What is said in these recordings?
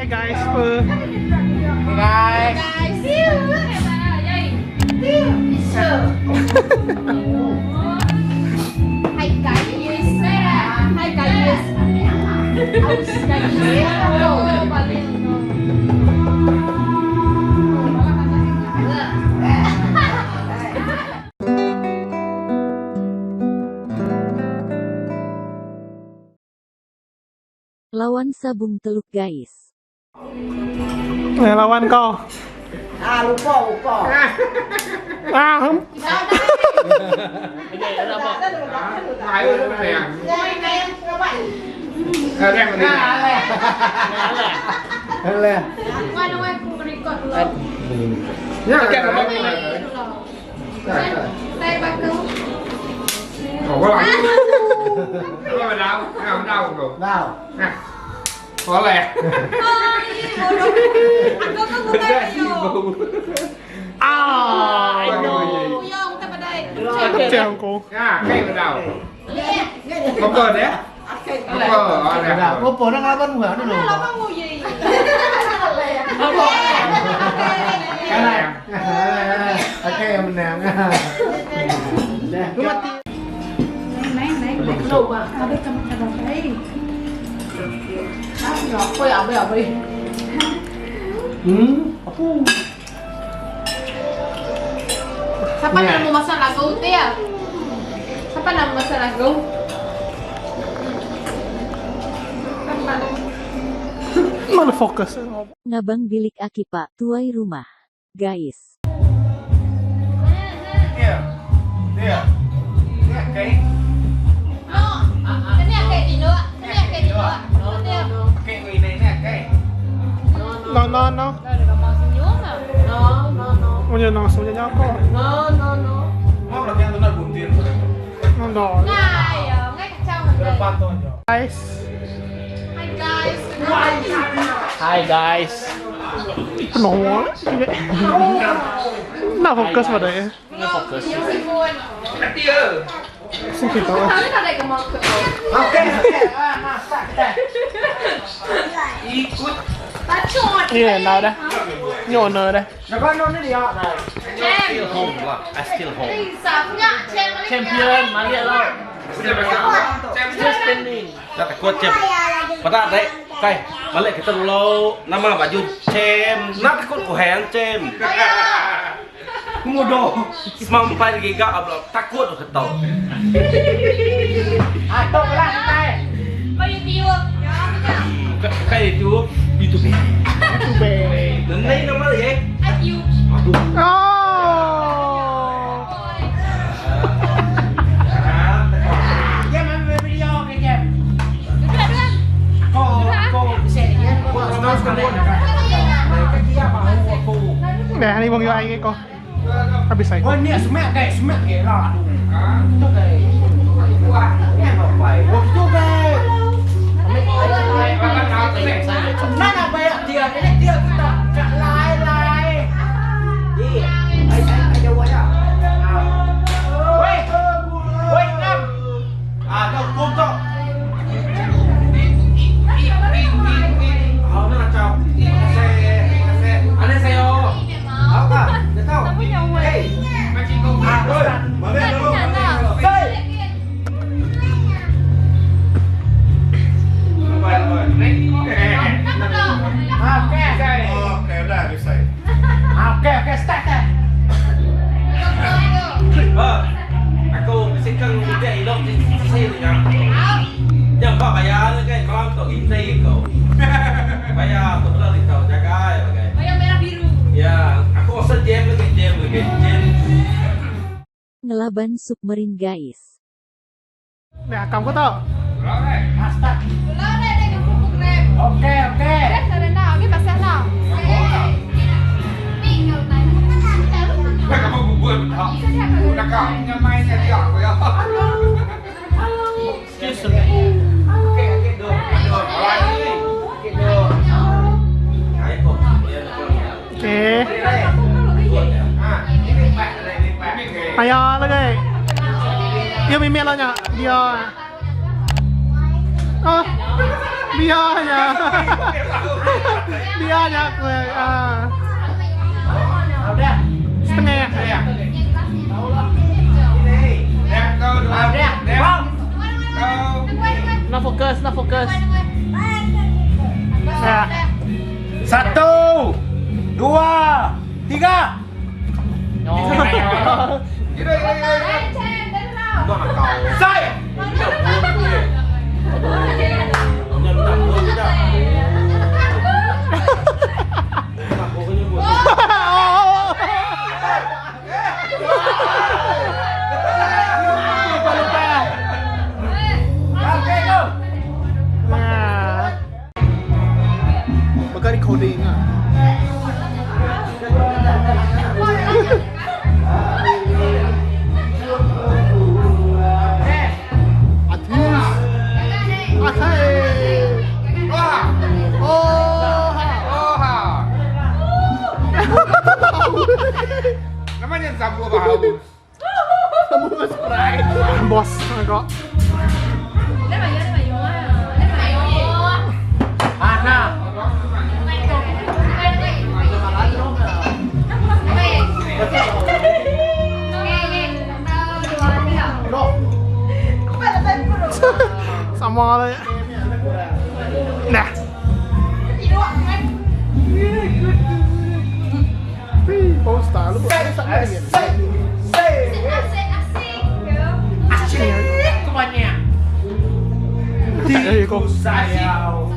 Hey guys, pe. Hey guys. Hi guys. Lawan sabung teluk gais. Eh, lawan kau. Ah, lupa, lupa. Ah, hmm. Nào. Ah. Jauh kau. Lupa nak lawan gua ni lupa. Oke, yang menang. Lu mati. Hmm, apa? Siapa nak mau masak lagu tu ya? Siapa nak masak lagu? Mana fokus? Ngabang bilik aki pak tuai rumah. Guys. No, no, no. No, no, no. Punya no, punya nyako. No, no, no. No, no. Guys. Hi guys. Hi guys. No. Nak fokus pada ya. Ini fokus. Sini tahu. Oke, oke. Ah, masak kita. Iya, nah dah. Nyono dah. Nak kau ni dia. Nah. Still home lah. I still home. Champion, mari lah. Still standing. Tak takut cem. Pada dek, kai, balik kita dulu nama baju cem. Nak takut kohen cem. Mudo, sampai giga ablo takut ketau. Ah, tok lah santai. Kai itu YouTube. YouTube. Nenai nama dia. Aduh. Oh. Dia main video ke jam. Kau kau bisa dia. Kau Nè, ni bang yo ai cái con. Habis saya. Oh, ni semak ke, semak ke lah. Tu ke. Tu ke. Mana bayar dia? Ini dia kita kat lai-lai. Gì? Ai ai ai đâu ya? Wei. Wei, nam. Ah, kau kum tok. Ah, nak cau. Annyeonghaseyo. Apa? Dia tahu. Hey. Ah, oi. Hey. Oke. Oke, udah bisa. Oke, oke, start dah. Ah, aku sikang dia hidup di sini ya. Yang pak bayar ni kan malam tu intai kau. Bayar tu benar kau jaga ya bagai. Ya, aku rasa jam lagi jam lagi jam. Ngelaban submarine guys. Nè, cầm có tao. Ah, start. Oke, oke. Excuse me. Oke. Ayo lagi. Dia mimpi lo nya. Dia. Oh. Dia nya. Iya nya aku ah. Setengah. Nak fokus, nak fokus. Ya. Satu, dua, tiga. Oh. Sai. Okey, go. Nah. Baka recording ah. Atis. Akai. Oh. Oh ha. Namanya sabu apa haus? Bos, agak. Ana. Sama lah. Nah. Poster lu buat Say. Say. Asyik kemana? Eh, kok. Sayau.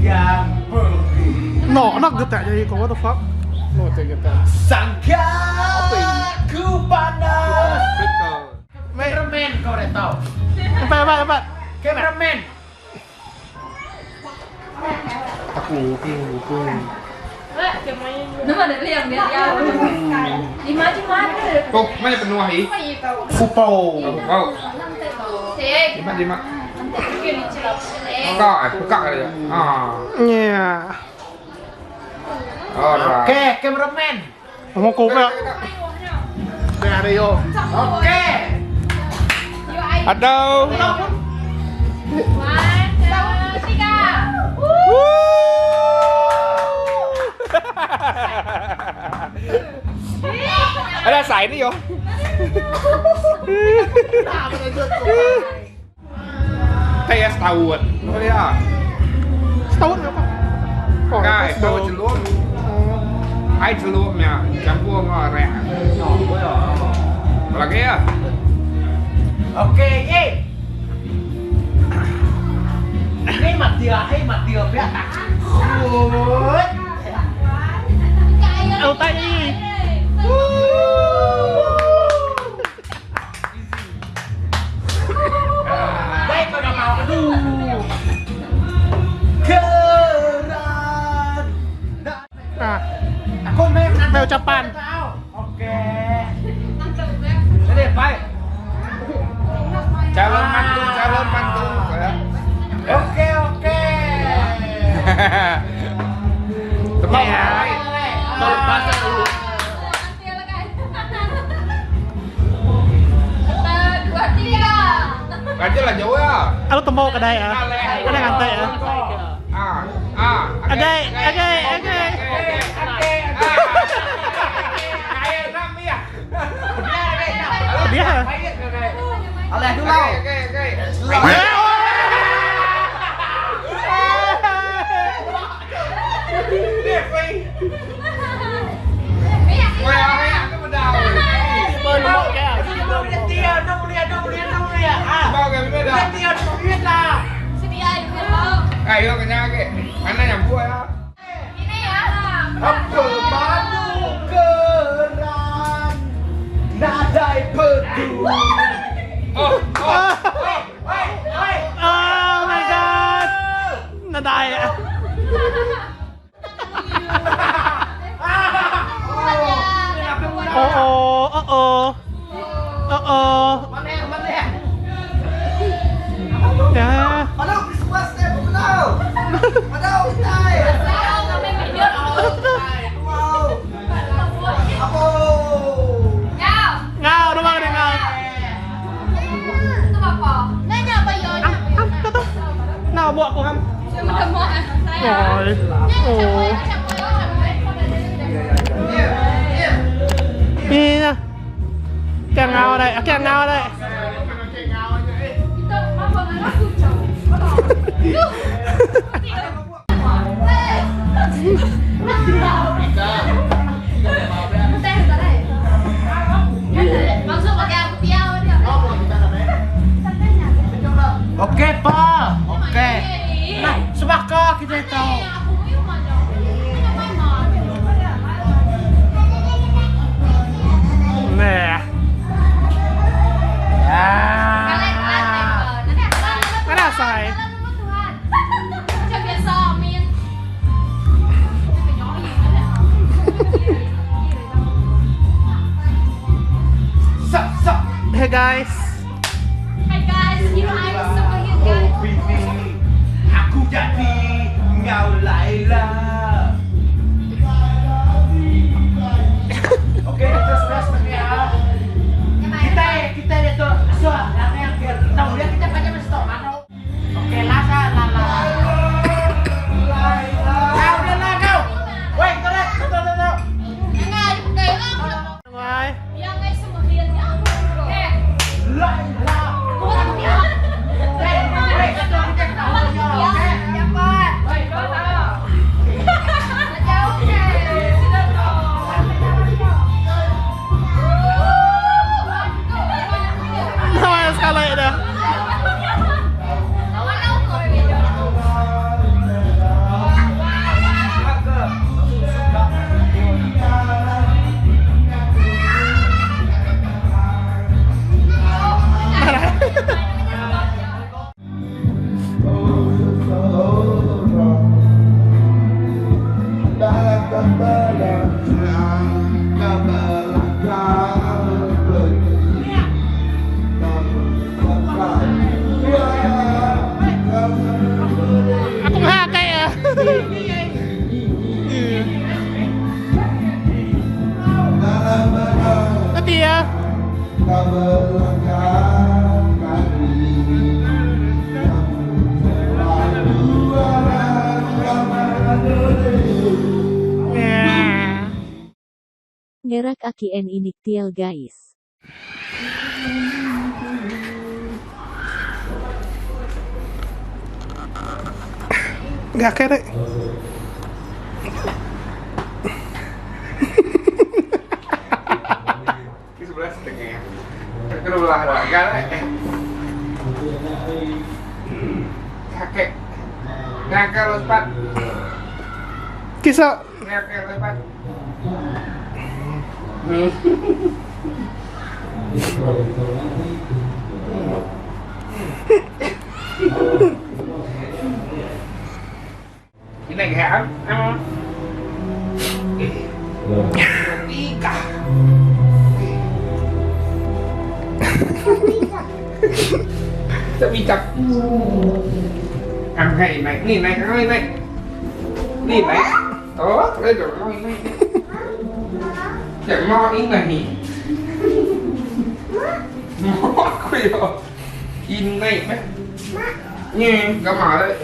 Yang pergi. No, nak getak jadi kok what the fuck? No, tak getak. Sangka ku panas. Mei, Cameraman kau dah tahu. cepat cepat cepat. Cameraman. Aku aku aku. Kok mana penuh hi? Fupo. Kau. Lima lima. Kau kau kali ya. Ah. Yeah. Alright. Okey, cameraman. Mau kopi. Dah ada yo. Okey. Aduh. 1, 2, 3. Ada sai ni yo. Tes tahu. Apa dia? Setahun apa? Oh, Kai, tahu celup. Ai celupnya campur dengan rek. Lagi ya? Okey, ye. Ini mati ah, hey mati ah, biar takut. Oh, tak ni. Baik kau dah mau. Aduh. Keran. Ah, Aku memang Mau ucapan. Okey. Jadi baik. Calon mantu, calon mantu. Ya. Okey, okey. Tebak. Tolong dulu. Raja lah jauh ya. Aku tembok kedai ah. Ada ngantai ah. Ah, ah. Okey, okey, okey. Okey. Kaya enam ya. Dia. Alah dulu. Okey, okey, okey. Dia free. Wah, aku benda. Boleh ke? Bao cái biết dah. Ayo kenyang ke. Mana nyambung ya? Apa manu keran nadai peduli. Oh, oh. Hei, hei. Oh my god. Nadai ah. Oh oh, oh oh. Oh oh. Mana mana? Ya. Mana Christmas ni? Mana? Mana utai? Wow. Apa? Ngau, nampak ni ngau. Am, am, tu tu. Nah, buat aku ham. Oi. Ni nya. Ke ngau dai, ke ngau dai. Okey pa. Okey. Nah, sebaka kita tu. Nah. Mana sai? Hey guys. Hi guys, you know I'm super here guys. Aku jadi ngau Laila. Okey, kita sudah setengah. Kita kita dia tu so yang tahu dia kita baca mesti tahu mana. Okey, lah lah lah lah. Kau dah lah kau. Woi, kita lihat, betul betul. Why? Laila. Woi, kita kita tahu dia. Okey. Nama sekali dah. Aku makai ya. Nanti ya. Yeah. Ngerak aki en inik tiel guys. Gak kere. Ini 11.30. Kena belah dah. Galak eh. Kakek. Ngakak lompat. Kisah. Ngakak lompat. Ini kayak apa? Tiga. Sẽ bị chặt. Ăn hay này, nhìn này, này này. Nhìn này. Đó, đây rồi này. Chẳng mo in này. Mo khuya. In này mấy. Nghe, cái mà đấy.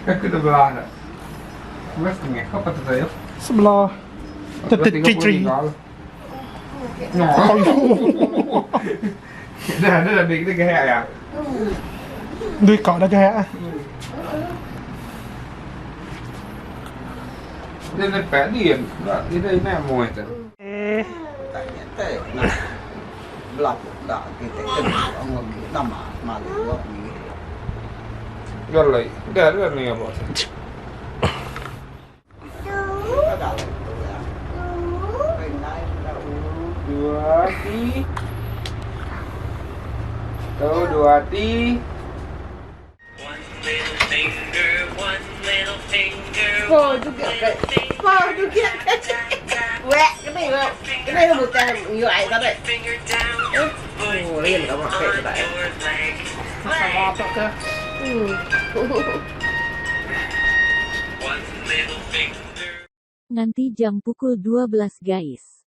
Aku dah belah dah. 11.30. Kau patut tahu. Sebelah. Tri. Dah, dah dah kita kayak ya. Duit kau dah kayak. Dia dapat dia. Dia dah nak muat tu. Eh. Tak nyata. Belah tak kita kena orang kita malu ni. Galai. Dah dah ni apa? Dua, tiga. Satu, dua, tiga. Phô chú kia cái phô chú kia cái quẹ cái này không cái này không được ta như vậy đó đấy. Ồ, lên đó mà kệ vậy. Sama apa ke? nganti jam pukul 12 gais.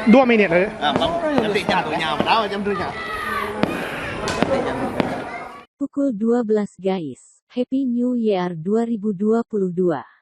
Dua minit aja. Pukul 12 gais. Happy New Year 2022.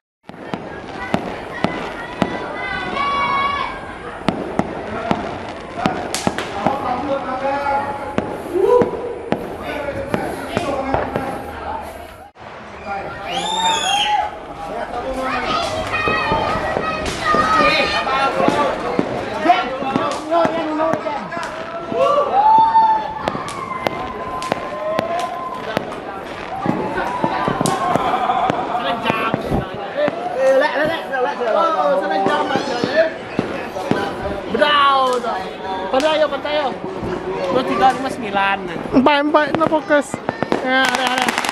Empat empat nak fokus. Ya, ada ada.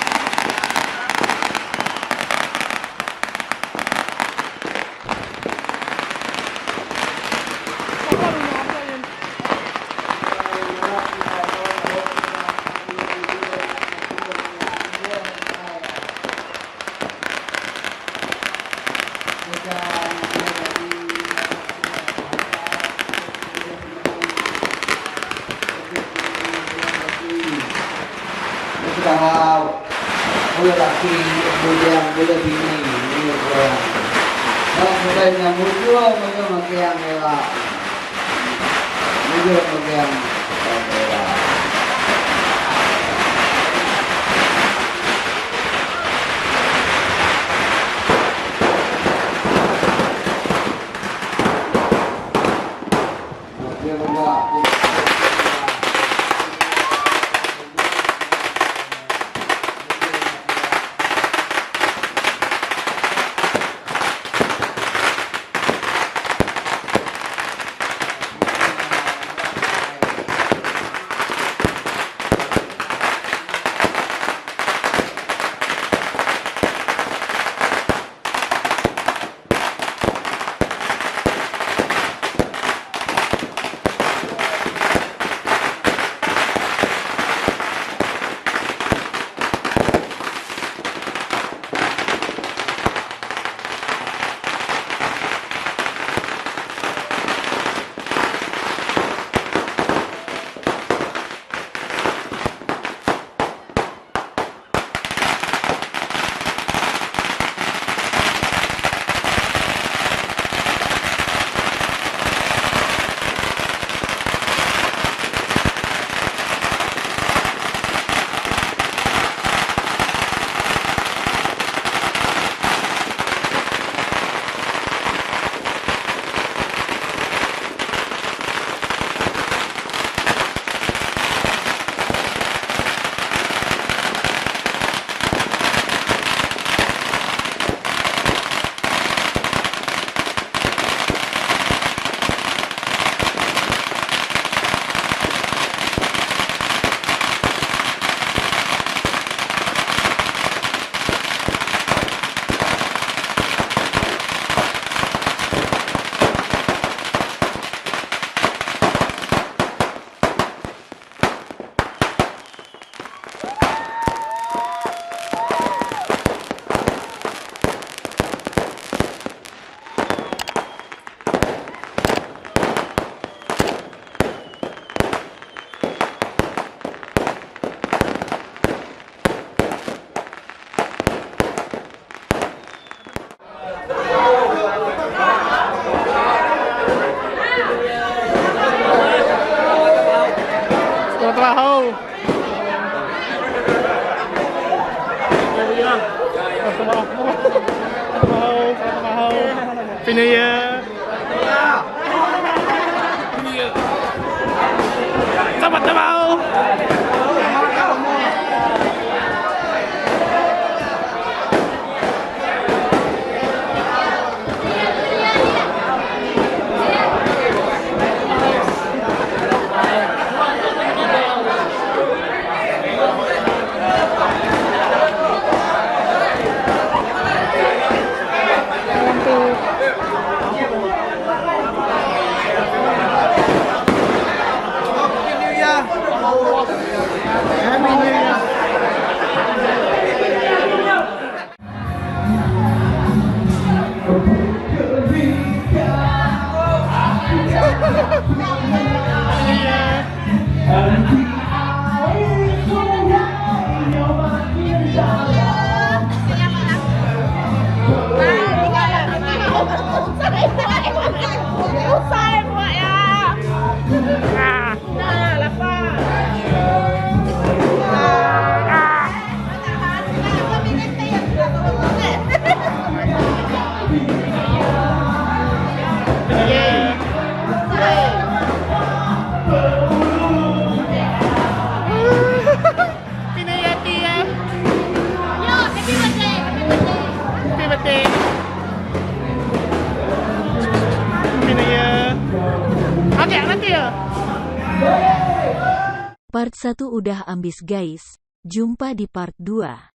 Happy New Year. Selamat tahun. Happy birthday. Happy New Year. Okey, nanti ya. Part 1 udah ambis guys. Jumpa di part 2.